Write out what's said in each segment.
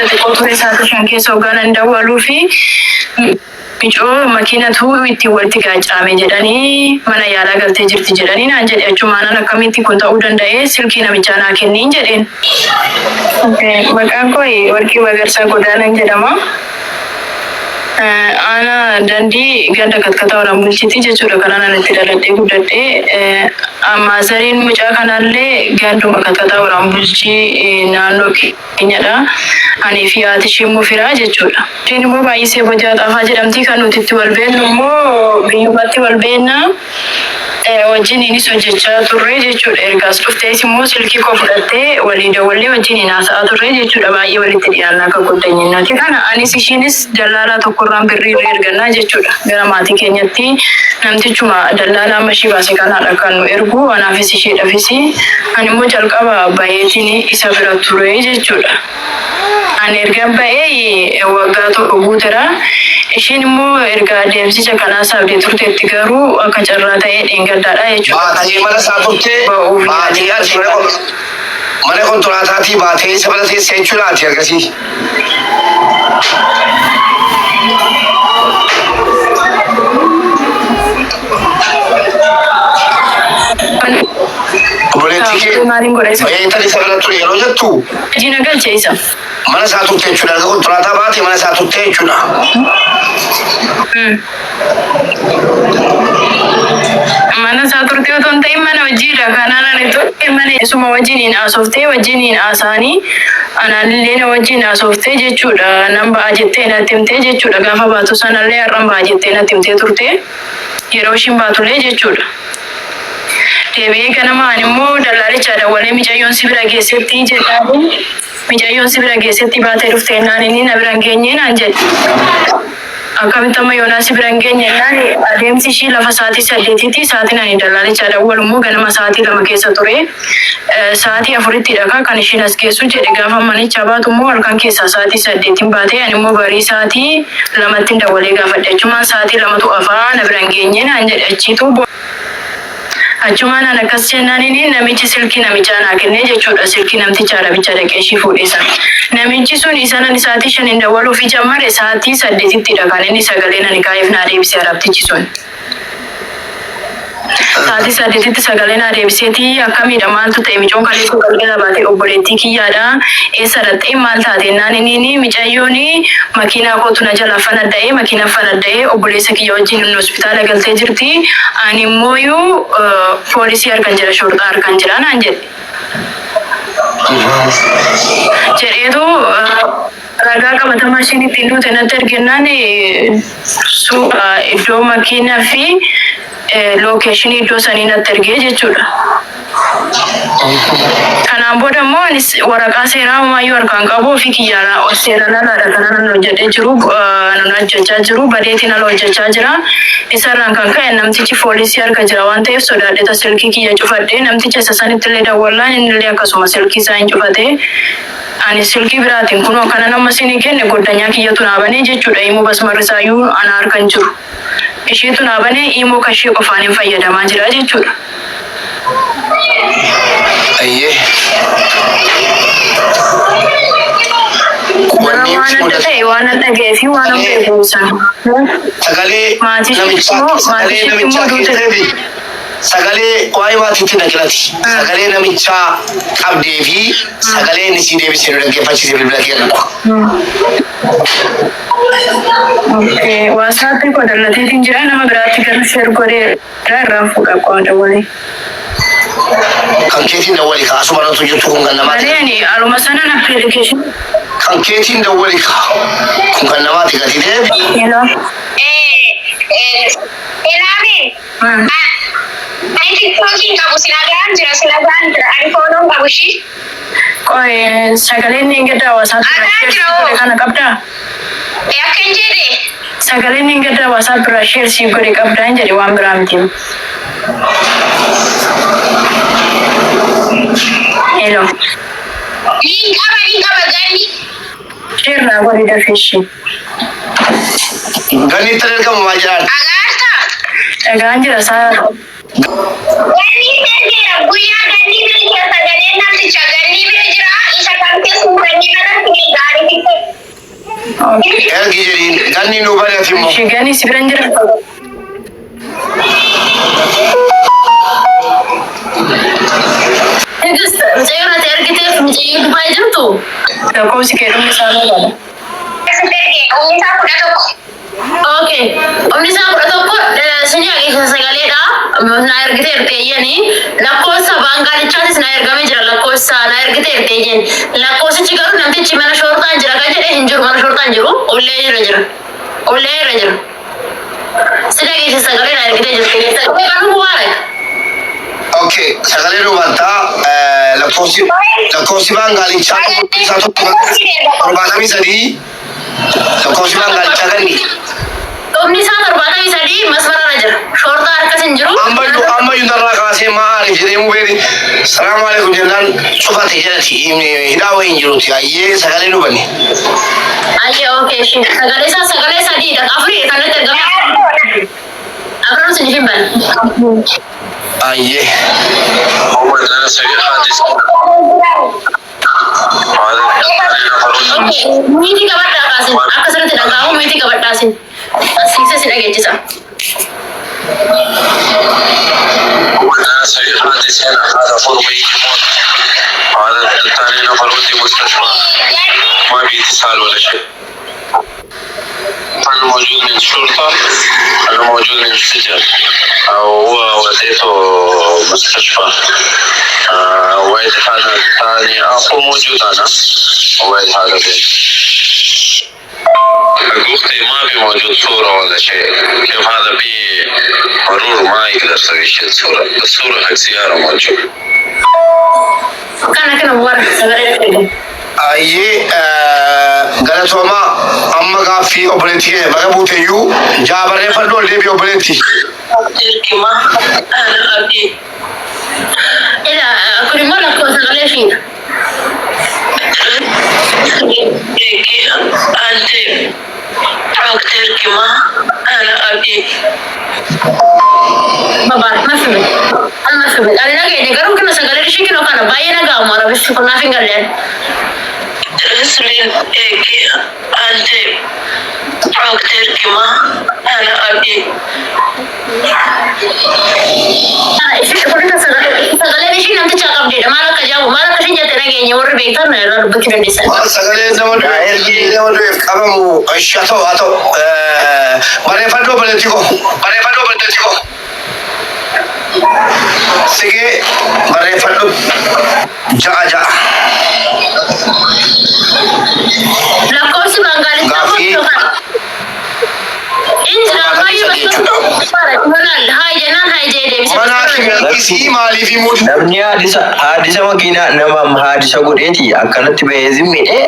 booda xiqqoo turee sa'aatii 5 keessa hoggaan an dawwaluufi micoo makiinatu ittiin walitti gaaca'ame jedhanii mana yaalaa galtee jirti jedhanii naan jedhe achumaanan akkamitti kun ta'uu danda'e silkii namichaa naa kenniin jedheen. Maqaan koo Warqii Magarsaa Godaanan jedhama. Aanaa Dandii ganda Katkataa Waraan Bulchiiti jechuudha kanaan an itti dhaladhee guddadhe. Maazariin mucaa kanaallee ganduma Katkataa Waraan Bulchii naannoo keenyadha. Anii fi haati ishee immoo firaa jechuudha. Isheen immoo Baay'isee Bojaa Xaafaa jedhamti. Kan nuti itti wal beeknu immoo biyyumatti wal beekna. Wajjiniinis hojjechaa turre jechuudha. Erga as dhuftees immoo silkii koo fudhattee walii dawwallee wajjiniin haasa'aa turre jechuudha. Baay'ee walitti dhiyaanna akka goddanyinnaati. Kana anis ishiinis dallaalaa tokkorraan birrii irra ergannaa jechuudha. Gara maatii keenyatti namtichuma dallaalaa amma ishii baase kanaadha kan nu ergu anaafis isheedhafis. Ani immoo jalqaba bayeetiin isa bira ture jechuudha. Ani ergan ba'ee waggaa tokko guutera. Ishiin immoo erga adeemsicha kanaa saabdee turteetti garuu akka carraa ta'ee dheengaddaadha jechuudha kan Baatee mana isaa turte ba'uuf baatee yaalii ati mana turte. mana kontiraataatii baatee isa bira teesse jechuudha ati ergasii. Obboleettii kee Maaliin godha isa? bayeetan isa bira ture yeroo jettu Hojii na galche isa. mana isaa turte jechuudha. Erga kontiraataa baate mana isaa turte jechuudha. Mana isaa turte otoo hin ta'in mana hojiidha. Kanaan ani ture mana isuma wajjiniin haasoftee wajjiniin haasa'anii anaallee na wajjin haasoftee jechuudha. Nan ba'a jettee natti himtee jechuudha. Gaafa baatu sanallee har'an ba'a jettee natti himtee turte. Yeroo ishiin baatullee jechuudha. Deebi'ee ganama ani immoo dallaalicha dawwalee micayyoon si bira geessetti jennaan micayyoon si bira geessetti baatee dhufte jennaan inni na bira hin geenye naan jedhe. Akkamitti amma yoonaa si bira hin geenye jennaan adeemsi ishii lafa sa'aatii saddeetiiti sa'aatiin ani dallaalicha dawwalu immoo ganama sa'aatii 2 keessa ture. Sa'aatii afurittidha kaa kan ishiin as geessu jedhe gaafa manichaa baatu immoo halkan keessaa sa'aatii saddeetin baate ani immoo barii sa'aatii lamattin dawwalee gaafadhe achumaan sa'aatii lamatu hafaa na bira hin geenye naan jedhe achiitu achumaan an akkas jennaanini namichi silkii namichaa naa kennee jechuudha silkii namticha arabicha dhaqee ishii fuudhe san namichi sun isan ani sa'aatii shaniin dawwaluufi jammare sa'aatii saddeetittidha kan inni sagaleen ani kaa'eef naa deebise arabtichi sun. Sa'aatii saddeetitti sagalee naa deebiseeti akkamiidha maaltu ta'e micoon kaleessa galgala baate obboleettii kiyyaadha eessa dhaqxee maal taate jennaan inni micayyoon makiinaa kootu na jalaa fanadda'ee makiinaa fanadda'ee obboleessa kiyya wajjin inni hospitaala galtee jirti ani immooyuu poolisii harkan jira shorxaa harkan jira naan jedhe. Jedheetu Ragaa qabatamaa ishiin ittiin duute natti ergennaan suura iddoo makiina fi lookeeshinii iddoo sanii natti ergee jechuudha. Kanaan booda immoo anis waraqaa seeraa homaayyuu harkaan qabu ofii kiyyaa seeraan alaadha kanan an hojjedhee jiru anan hojjechaa jiru badeetiin ala hojjechaa jira. Isarraan kan ka'e namtichi foolisii harka jira waan ta'eef sodaadheeta silkii kiyya cufadhe namticha isa sanitti illee dawwallaan innillee akkasuma silkii isaa hin cufate. Ani silkii biraatiin kunoo kanan amma isinii kenne goddanyaa kiyyatu naa banee jechuudha imo basmarri isaayyuu ana harka hin jiru. Isheetu naa banee imo kan ishee qofaanin fayyadamaa jira jechuudha. Ayyee. Gara Wanni waan si adda mudate ta'e waan an dhaga'ee fi waan an sagalee beeku isaan. sagalee Maatii isheetti namichaa immoo maatii sagalee isheetti immoo namichaa duute. keessee fi Sagalee waa'ee maatiitti naqilati. Sagalee namichaa qabdee fi sagalee inni sii deebisee nu dhaggeeffachiise bilbila kee irra. Okay, WhatsApp koo dallateetiin jira nama biraatti garuu share godhee irraan fuudha qo'a dawwalee. Kan keetiin dawwali kaa asuma irratti hojjettu kun kan namaati. Malee ani aluma sanan application. Kan keetiin dawwali kaa kun kan namaati gatii ta'eef. Hello. Elaame Ani tiktookii hin qabu si nagaan jira si nagaan jira ani fooloo hin qabu ishii. Qoy sagaleen dheengadda hawaasaa irraa Nagaan share jira siif godhe hoo. kana qabdaa? E akka hin jedhe. Sagaleen dheengadda hawaasaa irraa share siif godhe qabdaa hin jedhe waan biraa miti. Hello. Niin qaba niin qaba ganni. Share naa godhi dafii ishii. Ganniitti ergamu maal jedhaan? Agaarta. Dhagaan jira isaa. Gannii bira jira guyyaa gannii bira jira sagaleen namticha gannii bira jira isa kan keessu gannii kanatti gaarii Ergi jedhiin ganni nuu bane ati immoo. Ishee gani si biran jira. Tigist mucayyoo ati ergiteef mucayyoo Dubaay jirtu. Lakkoofsi kee dhumni isaa meeqadha? Sitti erge dhumni isaa 11. Okay. Dhumni isaa 11 sin dhageessisa sagaleedha. Na ergiteerti eeyyanii. Lakkoofsa baangaalichaatis na ergamee jira lakkoofsa na ergiteerti eeyyen. Lakkoofsichi garuu namtichi mana shoorxaan jira kan jedhe hin jiru mana shoorxaan jiru ullee irra jira. Ullee irra jira. Si dhageessisa sagalee na ergitee jirti. Sagalee garuu mubaarak. Okay, sagalee dubartaa lakkoofsi lakkoofsi baangaalichaa isaa tokko 73 lakkoofsi baangaalichaa ganni. Dhumni isaa 73 masmararra jira. Shoorxaa harkas hin jiru. Ammayyuu ammayyuu narraa kaasee maaliif jedhee mubeeri salaamu alaikum jennaan cufate jedhati hidhaa wayii hin jiruti ayyee sagalee dubanne. Ayyee okay ishee. Sagalee isaa sagalee sadiidha. Afuridha kan natti ergame. Afran sun hin bane. Ayyee. Miitii qabadhaa kaasin. Akka sirriitti dhaga'amu miitii qabadhaa sin. Siisa si dhageechisa. Kana kana warra sagalee dhaggeeffatu. Ayyee galatoomaa amma gaaffii obboleettii kee baga buuteyyuu jaa barreeffadhu ol deebi'i obboleettii. Ergima ana abdi. Ila kun immoo lakkoofsa sagalee ishiidha. Egi ante Ergima ana abdi. Babaar ma fi amma fi ani dhageenya garuu kina sagalee ishii kinoo kana baay'ee dhaga'amu arabissi kun naaf hin galleen. Rasulin egi ante Ergima ana abdi. Sagaleen ishii namticha qabdeedha. Maal akka jaabu maal akka ishiin jette dhageenya warri beektan irraa dubbachuu dandeessan. Waan sagalee nama du'eef nama du'eef qabamu ishi haa ta'u haa ta'u barreeffadhu obboleettii koo barreeffadhu obboleettii koo sigee barreeffadhu ja'a ja'a. Lakkoofsi baangaalichaa Gaaffii kun kana. Inni 73 jechuudha. Haay jennaan haay jee deebise. Mana hakimii maaliif himuu Namni haadisa haadisa makiinaa nama haadisa godheeti akkanatti bahee zimmiidhee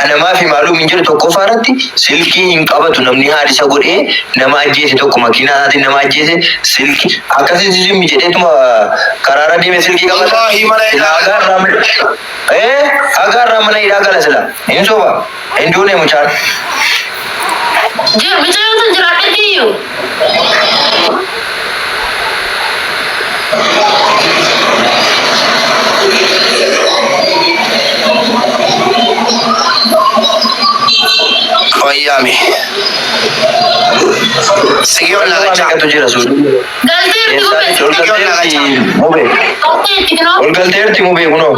anamaa fi maalum hin jiru tokkoffaa irratti silkii hin qabatu namni haadisa godhee nama ajjeese tokko makiinaa isaatiin nama ajjeese silkii akkasitti zimmi jedheetuma karaarra deeme silkii qabata. Wallaahi mana Silaa hidhaa hagaa irraa mana ee hagaa irraa mana hidhaa gala sila hin soba hin duune mucaan. Jiru mucayyoon tun jiraadhetti iyyuu. Wayyaame. Sigee ol Nama nagachaa. meeqatu jira suudii? Galteerti Eessaati ol gubee. galteerti mubee. Galteerti kinoo. Ol galteerti mubee kunoo.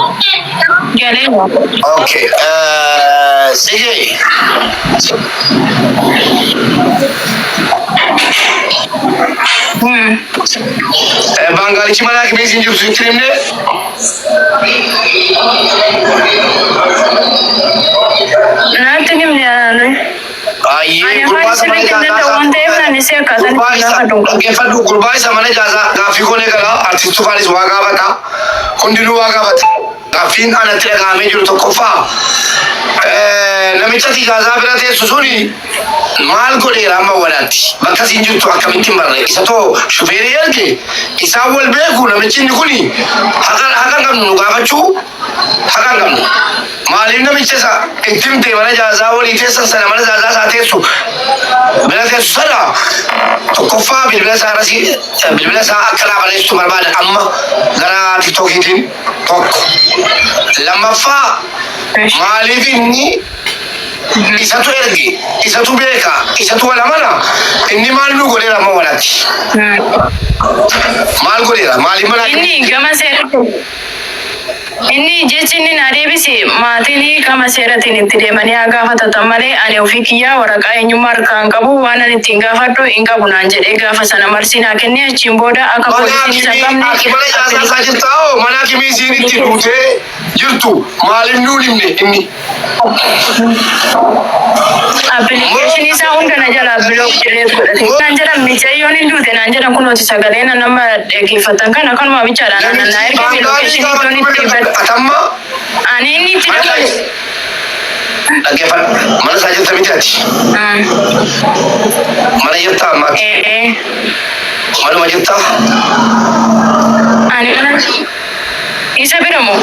Galee. Okay. Sigee. Baangaalichi mana hakimii siin jirtu sitti himne. Naatti himne ani. Ayyee Ani gurbaa afaan isa mana sirriitti hin ijaazaa danda'u waan ta'eef ani si akkaataan gurbaa itti isa gaafadhu. dhaggeeffadhu gurbaa isa mana ijaazaa gaaffii koonee gala artistuu faanis waa gaafata hundinuu waa gaafata gaaffiin anatti dhaga'amee jiru tokkoffaa namicha ijaazaa bira teessu suni maal godheera amma walaatti bakka siin jirtu akkamitti hin barre isa too shufeerii erge isaan wal beeku namichi inni kuni haqa haqa hin qabnu nu gaafachuu haqa hin qabnu. Maaliif namicha isa itti himte mana ijaazaa walii teessan sana mana ijaazaa isaa teessu bira teessu sana tokkoffaa bilbila isaa irra bilbila isaa akka naa barreessitu barbaada amma gara tiktookiitiin tokko. Lammaffaa maaliif inni Isatu erge, isatu beeka, isatu wal amana. Inni maal nu godheera amma walaatti? Maal godheera? Maaliif mana Inni gama seeratiin inni jechi inni naa deebise maatiin gama seeratiin itti deemanii haa gaafatatan malee ani ofii kiyyaa waraqaa eenyummaa harkaa hin qabu, waan ani ittiin gaafadhu hin qabu naan jedhee gaafa sana marsii naa kennee achiin booda akka Mana poolisiin isa hakimii qabne ati mana caasaa isaa jirtaa hoo mana hakimii isiin itti duutee jirtu maaliif nuun himne inni? Appilikeeshinii isaa hunda na jalaa block delete godhate. Naan jedhan micayyoon hin duute naan jedhan kunooti sagalee na nama dhaggeeffatan kana kanuma bichaadhaan na Namichi ergame baangaalii location iddoon gaafachuu itti mirga bad atamma ani inni itti mana dabalu. isaa dhaggeeffadhu. Mana isaa jirta miti ati. Mana jirtaa amma ati? Ee. Manuma jirtaa? Ani mana isa bira moo?